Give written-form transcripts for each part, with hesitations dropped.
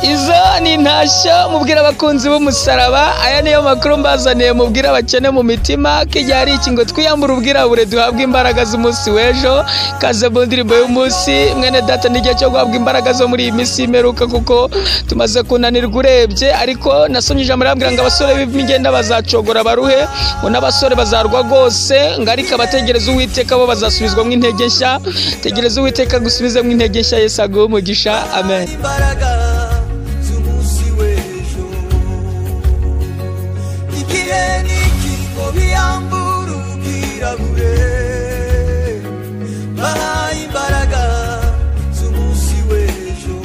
Izo ni intashyo mubwira abakunzi b'umusaraba. Aya niyo makuru mbazaniye, mubwira abakene mu mitima ko igihe ari iki ngo twiyambure ubwirabure, duhabwe imbaraga z'umunsi w'ejo. Kaze mu ndirimbo y'umunsi, mwene data. N'igihe cyo guhabwa imbaraga zo muri iyi minsi y'imperuka, kuko tumaze kunanirwa urebye. Ariko nasomye ijambo rirambwira ngo abasore b'imigenda bazacogora baruhe, ngo n'abasore bazarwa rwose, ngo ariko abategereza Uwiteka bo bazasubizwamo intege nshya. Tegereza Uwiteka gusubizemo intege nshya. Yesu aguhe umugisha, amen. Imbaraga z'umunsi w'ejo, igihe n'iki ngo biyambure ubwirabure, bahaye imbaraga z'umunsi w'ejo.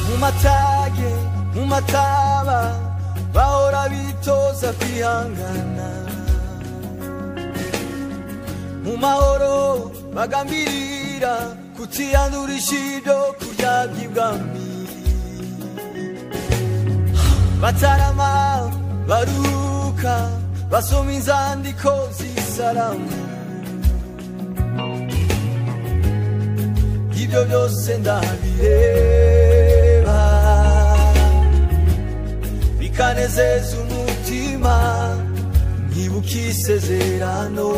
Mu matage, mu mataba, bahora bitoza kwihangana, mu mahoro bagambirira kutiyandurisha ibyo kurya by'ibwami, batarama, baruhuka, basoma inzandiko z'isaramu. Ibyo byose ndabireba bikanezeza umutima, nkibuka isezerano.